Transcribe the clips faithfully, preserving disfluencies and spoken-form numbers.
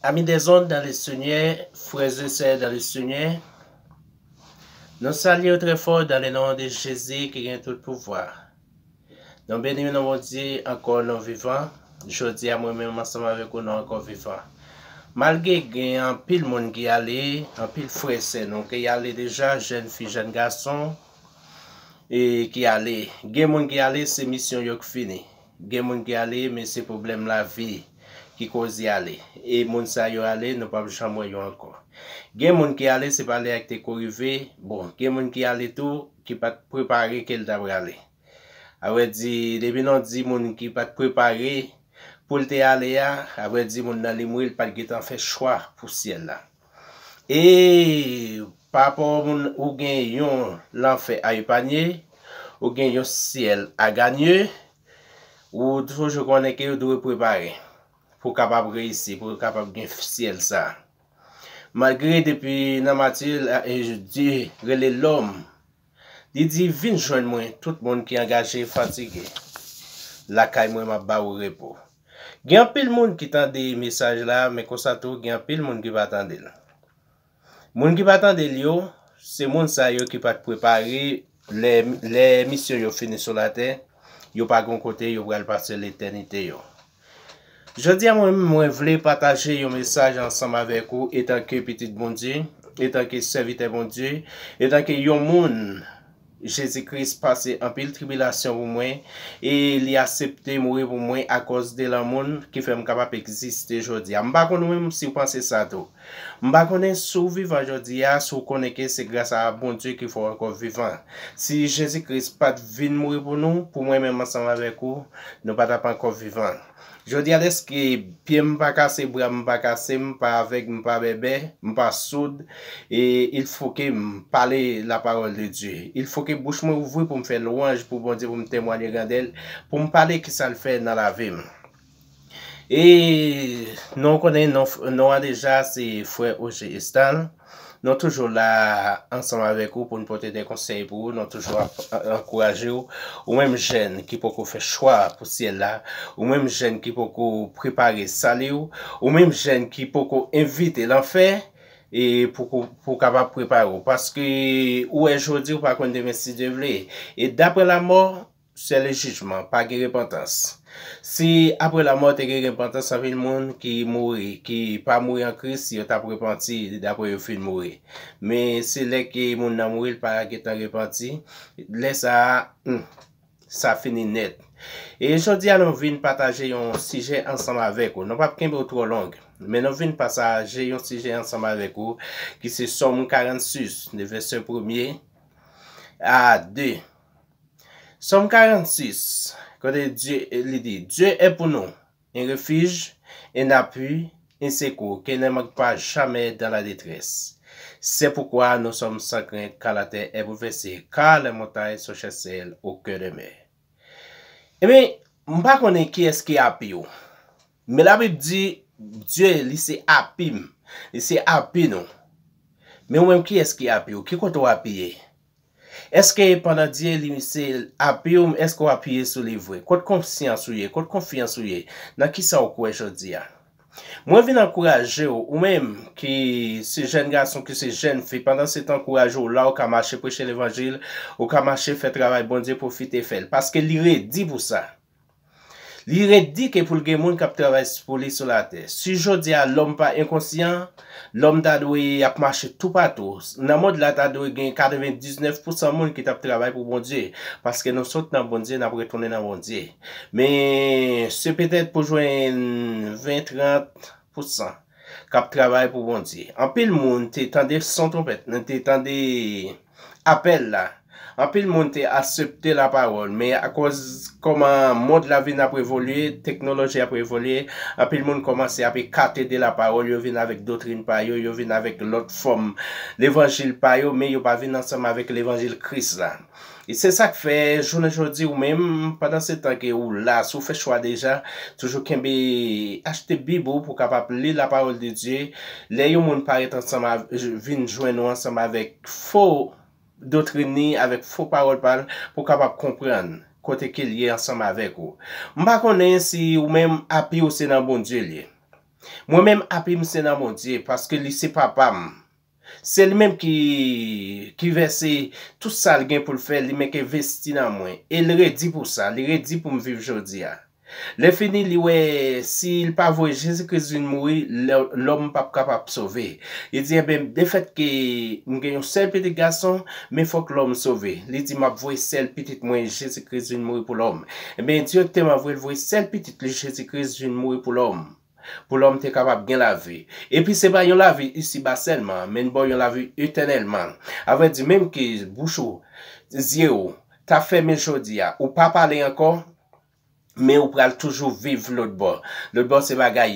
Amis des ondes dans le Seigneur, frères et sœurs dans le Seigneur, nou salye w trè fò dans le nom de Jésus ki gen tout pouvwa. Nou beni non Bondye ankò nou vivan. Jodi a mwen menm ansanm avèk ou nou ankò vivan. Malgre gen anpil moun ki ale, anpil frè sè nou ki ale deja, jèn fi, jèn gason, e ki ale. Gen moun ki ale, se misyon yo k fini. Gen moun ki ale, men se pwoblèm lavi ki koz y ale. E moun sa yo ale, nou p ap janm wè yo ankò. Gen moun ki ale, se pa lè a ki te ko rive. Bon, gen moun ki ale tou, ki pa t prepare ke l ta prale. A vrè di, depi nou di moun ki pa t prepare pou l te ale a, a vrè di, moun nan li mouri, li pa t gentan fè chwa pou syèl la. E pa rapò moun ou gen yon lanfè a epanye, ou gen yon syèl a ganye, ou toujou konnen ke ou dwe prepare pou w kapab reyisi, pou w kapab gen syèl sa. Malgre depi nan mati, Dye rele lòm, li di, vin jwenn mwen, tout moun ki angaje e fatige. Lakay mwen, m ap ba ou repo. Gen anpil moun ki tande mesaj la, men konsa tou, gen anpil moun ki pa tande l. Moun ki pa tande l yo, se moun sa yo ki pa t prepare lè, lè misyon yo fini sou latè, yo pa gen kote yo pral pase letènite yo. Jodi a mwen menm, mwen vle pataje yon mesaj ansanm avèk ou, etanke pitit Bondye, etanke sèvitè Bondye, etanke yon moun Jezi Kris pase anpil tribilasyon pou mwen, e li aksepte mouri pou mwen akòz de lanmou l ki fè m kapab egziste jodi a. M pa konn ou menm si w panse sa tou. M pa konnen si w vivan jodi a, si w konnen ke se gras a Bondye ki fè w ankò vivan. Si Jezi Kris pa t vin mouri pou nou, pou mwen menm ansanm avèk ou, nou pa t ap ankò vivan. Jodi a, dèske pye m pa kase, bra m pa kase, m pa avèg, m pa bèbè, m pa soud, e il faut que m pale la parole de Dieu. Il faut que bouch mwen ouvri pou m fè lwanj pou Bondye, pou m temwanye grandè l, pou m pale kisa l fè nan lavi m. E nou konnen non, non an deja, se frè Oje Estal. Nou toujou la ansanm avèk ou pou n pote de konsèy pou ou. Nou toujou ap, a, ankouraje w. Ou menm jèn ki poko fè chwa pou syèl la, ou menm jèn ki poko prepare sali w, ou menm jèn ki poko evite lanfè, e pou, pou, pou kapab prepare w. Paske ou wè jodi, ou pa konn demen si Dye vle. E daprè lamò, se le jijman, pa gen repantans. Si apre lamò te gen repantans, anpil moun ki mouri, ki pa mouri an Kris, yo t ap repanti dapre yo fin mouri. Men se lè ke moun nan mouri, l pa gentan repanti, lè sa a, hmm, sa fini nèt. E jodi a, nou vin pataje yon sijè ansanm avèk ou. Nou p ap kenbe w twò long, men nou vin pataje yon sijè ansanm avèk ou, ki se Sòm karannsis, de vèsè premye a de. Sòm karannsis, kote Dye, li di, Dieu est pour nous un refuge, un appui, un secours, qui ne manque pas jamais dans la détresse. C'est pourquoi nous sommes sans crainte quand la terre est bouleversée, car les montagnes sont chassées au cœur de mer. Ebyen, m pa konnen kiyès ki api w. Men Labib di, Dye, li se api m. Li se api nou. Men ou menm, kiyès ki api w? Ki kote w apiye? Èske pandan Dye li se api w, èske w apiye sou li vre? Kot konsyans ou ye? Kot konfyans ou ye? Nan kisa w kwè jodi a? Mwen vin ankouraje w, ou menm ki se jèn gason, ki se jèn fi, pandan se tan ankouraje w la, ou ka mache preche levanjil, ou ka mache fè travay Bondye, pwofite fè l, paske li redi pou sa. Li redi ke pou l gen moun k ap travay pou li sou latè. Si jodi a lòm pa enkonsyan, lòm ta dwe ap mache toupatou. Nan mond la, ta dwe gen katrevendiznèf pousan moun ki t ap travay pou Bondye, paske nou sot nan Bondye, n ap retounen nan Bondye. Men se petèt pou jwenn ven, trant pousan k ap travay pou Bondye. Anpil moun te tande son twonpèt, te tande apèl la. Anpil moun te aksepte lapawòl, men akoz kòman mond la vin ap evolye, teknoloji ap evolye, anpil moun kòmanse ap ekate de lapawòl, yo vin avèk doktrin pa yo, yo vin avèk lòt fòm levanjil pa yo, men yo pa vin ansanm avèk levanjil Kris la. E se sa k fè, jounen jodi, ou menm, pandan se tan ke ou la, si w fè chwa deja, toujou kenbe, achte Bib ou pou w kapab li la parole de Dieu. Lè yon moun parèt ansanm, vin jwenn ou ansanm avèk fo doktrin li, avèk fo pawòl pa l, pou w kapab konprann kote ke l ye ansanm avèk ou. M pa konnen si ou menm api w se nan Bondye l ye. Mwen menm, api m se nan Bondye, paske li se papa m. Se li menm ki, ki vèse tout sa l gen pou l fè, li menm ki envesti nan mwen. E l redi pou sa, li redi pou m viv jodi a. Lè fini, li wè si l pa voye Jezi Kris vin mouri, lè- lòm p ap kapab sove. Li di, enben, lefètke m gen yon sèl pitit gason, men fòk lòm sove. Li di, m ap voye sèl pitit mwen, Jezi Kris, vin mouri pou lòm. Enben, dirèkteman vre, l voye sèl pitit li, Jezi Kris, vin mouri pou lòm. Pou lòm te kapab gen lavi. Epi se pa yon lavi isiba sèlman, men l ba w yon lavi etènèlman. Avrèdi, menm ke bouch ou, zye w, ta fèmen jodi a, ou pa pale ankò, men ou pral toujou viv lòtbò. Lòtbò se bagay,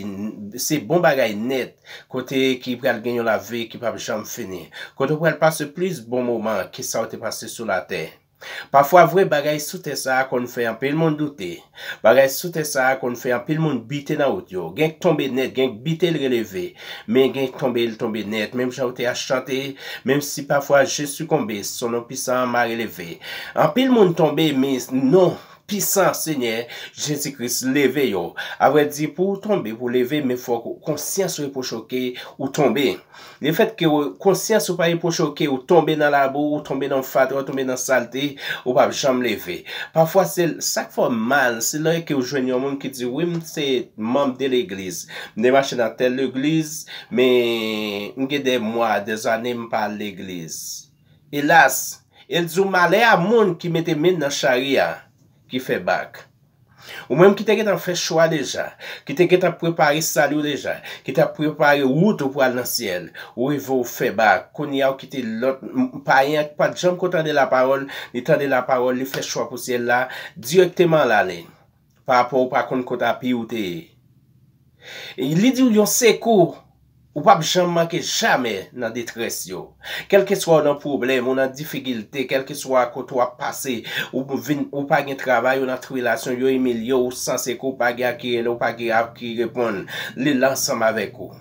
se bon bagay nèt, kote ki pral gen yon lavi ki p ap janm fini. Kote ou pral pase plis bon moman ke sa w te pase sou latè. Pafwa vre, bagay sou tè sa a konn fè anpil moun doute. Bagay sou tè sa a konn fè anpil moun bite nan wout yo. Gen k tonbe nèt, gen k bite l releve. Men gen k tonbe, l tonbe nèt. Menm jan w te a chante, menm si pafwa je sukonbe, son non pisan m'a relevé. Anpil moun tonbe, men non pisan Senyè Jezi Kris leve yo. Avrèdi, pou w tonbe, pou w leve, men fòk konsyans ou repwoche w ke ou tonbe. Lefètke w- konsyans ou pa repwoche w ke ou tonbe nan labou, ou tonbe nan fatra, ou tonbe nan salte, ou p ap janm leve. Pafwa, se l- sa k fè w mal, se lè ke w jwenn yon moun ki di, wi, m se manm de legliz. M te mache nan tèl legliz, men m gen de mwa, de zane m pa al legliz. Elas, e l di w malè a moun ki mete men nan chari a, ki fè bak. Ou menm ki te gentan fè chwa deja, ki te gentan prepare sali w deja, ki t ap prepare wout ou pou al nan syèl, ou rive ou fè bak, kounye a ou kite lòt m- payen an ki pa t janm ko tande lapawòl, li tande lapawòl, li fè chwa pou syèl la, dirèkteman l ale. Pa rapò ou pa konn kot api ou te ye. Li di w yon sekou, ou p ap janm manke jamè nan detrès yo. Kèlkeswa ou nan pwoblèm, ou nan difikilte, kèlkeswa kote w ap pase, ou vin, ou pa gen travay, ou nan tribilasyon, yo imilye w, ou san sekou, ou pa gen a ki rele, ou pa gen a ki reponn, li la ansanm avèk ou.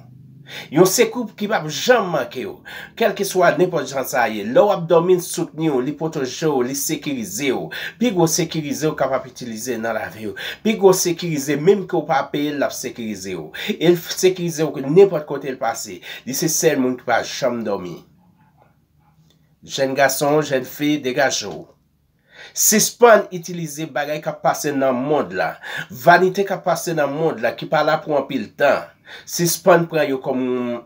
Yon sekou ki p ap janm manke w. Kèlkeswa nenpòt jan sa ye, lè w ap dòmi, l soutni w, li pwoteje w, li sekirize w. Pi gwo sekirize w kapab itilize nan lavi w. Pi gwo sekirize, menm ke w pa peye l, l ap sekirize w. E l sekirize w nenpòt kote l pase. Li se sèl moun ki pa janm dòmi. Jèn gason, jèn fi, degaje w. Sispann itilize bagay k ap pase nan mond la. Vanite k ap pase nan mond la, ki pa la pou anpil tan. Sispann pran yo kòm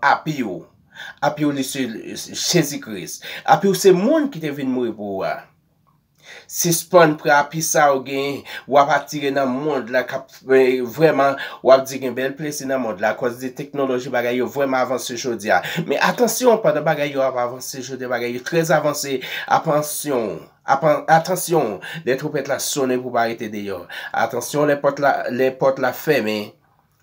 api w. Api w li se Jezi Kris. Api w se moun ki te vin mouri pou ou a. Sispann pran api sa w gen, w ap atire nan mond la, k ap, eh, vrèman, w ap di gen bèl plezi nan mond la, akoz de teknoloji, bagay yo vrèman avanse jodi a. Men atansyon, pandan bagay yo ap avanse jodi a, bagay yo trè avanse, atansyon, apan- atansyon, lè twonpèt la sonnen pou w pa rete deyò. Atansyon, lè pòt la, lè pòt la fèmen,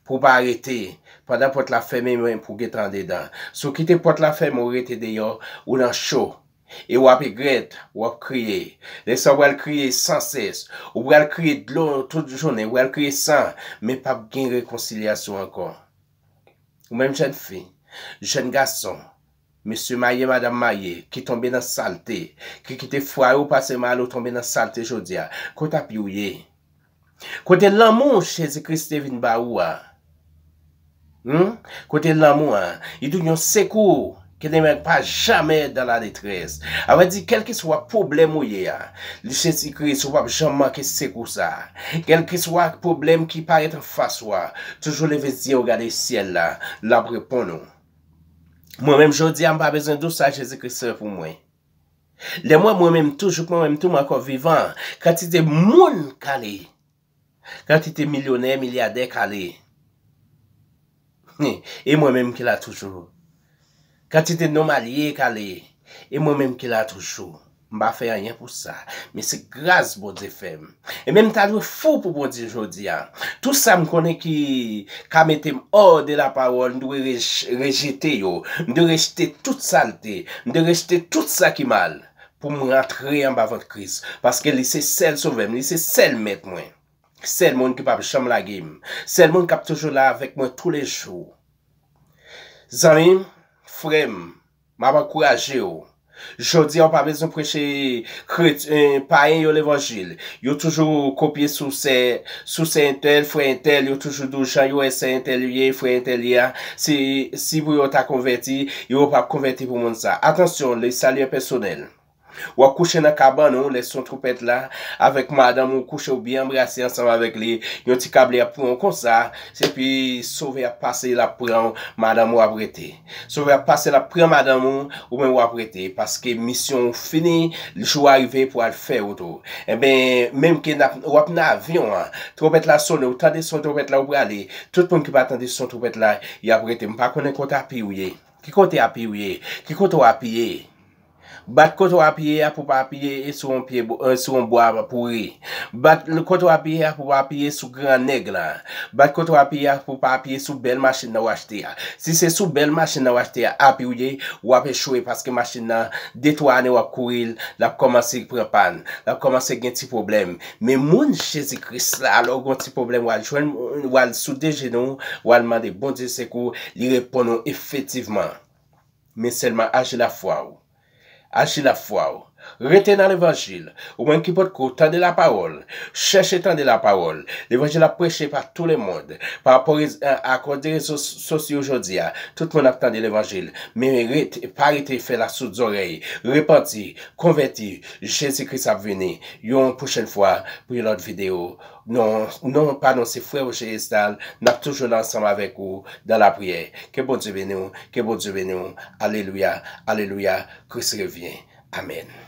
pou w pa rete. Pandan pòt la fèmen, men pou w gentan andedan. Si w kite pòt la fèmen, ou rete deyò, ou nan cho. E w ap regrèt, w ap kriye. Lè sa w pral kriye san sès. Ou pral kriye dlo tout jounen, ou pral kriye san, men p ap gen rekonsilyasyon ankò. Ou menm jèn fi, jèn gason, mesye marye, madanm marye, ki tonbe nan salte, ki kite fwaye w pase mal, ou tonbe nan salte jodi a. Kot api w ye? Kote lanmou Jezi Kris te vin ba ou a? Hmm? Kote lanmou a? Li di w yon sekou, ke ne manque pas jamais dans la détresse. Sa vle di, kèlkeswa pwoblèm ou ye a, li Jezi Kris, ou p ap janm manke sekou sa. Kèlkeswa pwoblèm ki parèt anfas ou a, toujou leve zye w gade syèl la, l ap reponn ou. Mwen menm jodi a, m pa bezwen di w sa Jezi Kris fè pou mwen. Lè mwen, mwen menm, toujou k mwen menm tou, mwen ankò vivan, kantite moun k ale, kantite milyonè, milyadè k ale, e mwen menm ki la toujou. Kantite nonm alye k ale, e mwen menm ki la toujou. M pa fè anyen pou sa, men se gras Bondye fè m. E menm ta dwe fou pou Bondye jodi a. Tout sa m konnen ki ka mete m hors de la parole, m dwe rej- rejete yo. M dwe rejte tout salte. M dwe rejte tout sa ki mal pou m rantre anba vant Kris. Paske li se sèl sovè m, li se sèl mèt mwen. Sèl moun ki p ap janm lage m. Sèl moun k ap toujou la avèk mwen toulejou. Zanmi m, frè m, m ap ankouraje w. Jodi a, ou pa bezwen preche kret-, eh, payen yo levanjil. Yo toujou kopye sou sè, sou sè entèl, frè entèl, yo toujou di w jan yo wè sè entèl ye, frè entèl ye a. Si, si pou yo ta konvèti, yo p ap konvèti pou moun sa. Atansyon, le salut est personnel. W ap kouche nan kabann ou, lè son twonpèt la, avèk madanm ou, kouche ou byen anbrase ansanm avèk li, yon ti kab li ap pran w konsa, epi Sovè ap pase, l ap pran w, madanm ou ap rete. Sovè ap pase, l ap pran madanm ou, ou menm w ap rete, paske misyon ou fini, jou a rive pou al fè wout ou. Enben, menm ke n ap, w ap nan avyon an, twonpèt la sonnen, ou tande son twonpèt la, ou prale. Tout moun ki pa tande son twonpèt la, y ap rete. M pa konnen kote apiye w ye. Ki kote apiye w ye? Ki kote w apiye? Bat kote w apiye a pou w pa apiye e sou yon pye bo-, eh, sou yon bwa pouri. Bat l-, kote w apiye a pou w pa apiye sou gran nèg la. Bat kote w apiye a pou w pa apiye sou bèl machin nan w achte a. Si se sou bèl machin nan w achte a api w ye, w ap echwe paske machin nan, de twa ane w ap kouri l, l ap kòmanse pran pàn, l ap kòmanse gen ti pwoblèm. Men moun Jezi Kris la, lè w gen yon ti pwoblèm, w al jwenn, w al sou de jenou w, w al mande Bondye sekou, li reponn ou efektivman. Men sèlman aji lafwa w. Aji lafwa w. Rete nan levanjil. Ou menm ki potko tande lapawòl, chèche tande lapawòl. Levanjil ap preche pa tou le mond. Pa rapò rez-, a, akoz de rezo sosyo jodi a, tout moun ap tande levanjil. Men rete, pa rete fè la soud zòrèy. Repanti, konvèti, Jezi Kris ap vini. Yon pwochèn fwa pou yon lòt videyo. Non, non, pa non, se frè Roger Estal. N ap toujou la ansanm avèk ou dans la prière. Ke Bondye beni w, ke Bondye beni w. Alelouya, alelouya, Kris revyen. Amèn.